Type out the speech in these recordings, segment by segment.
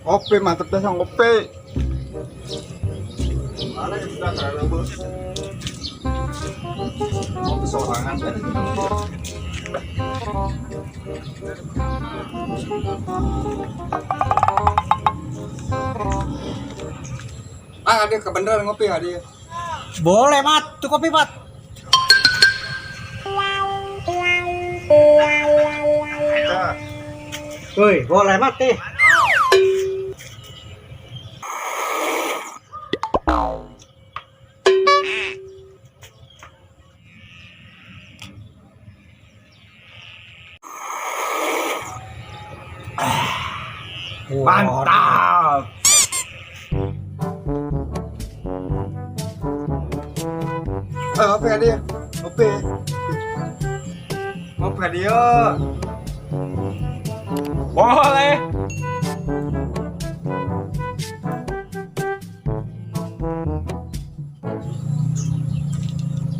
Kopi mantep dah sang kopi. Mana yang sudah terlalu bos? Kopi sorangan kan? Ah, ada kebenaran ngopi ada. Boleh, Mat. Tuh kopi, Mat. Nah, Woi, boleh, Mat nih. Mantap. Eh, ngopi ada ya? Ngopi. Ngopi ada ya? Boleh.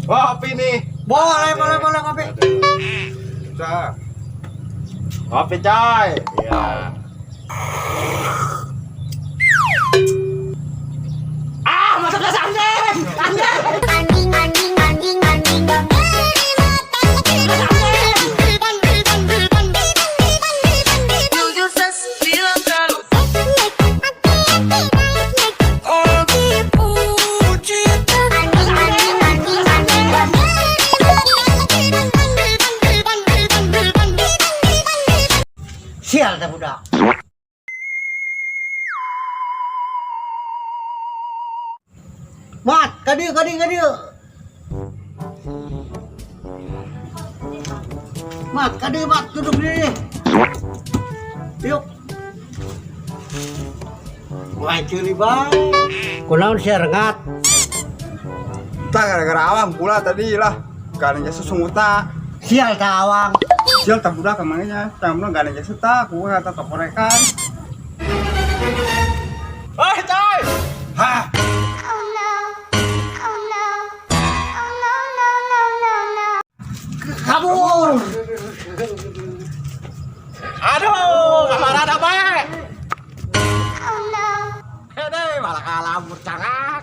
Kopi nih. Boleh, boleh, boleh kopi. Cah. Kopi coy. Iya. Ah, masuk ke anjing. Anjing. Anjing, anjing, anjing, anjing. Sial dah budak. Mat, kadieu, kadieu, kadieu. Mat, kadieu, Mat, duduk di sini. Yuk. Wah, curi bang. Kunaon sia rengat? Tak gara-gara awang pula tadi lah. Gak ada jasa sunguta. Sial ta awang. Sial tak budak kemana Tak budak gak ada jasa tak. Gua kata tokorekan. Oi, coy. Hah? Oh no. Oh no. Oh no, no, no, no, no. Kabur. Aduh, kamar ada bae. Oh no. Hede, malah kalabur cangan.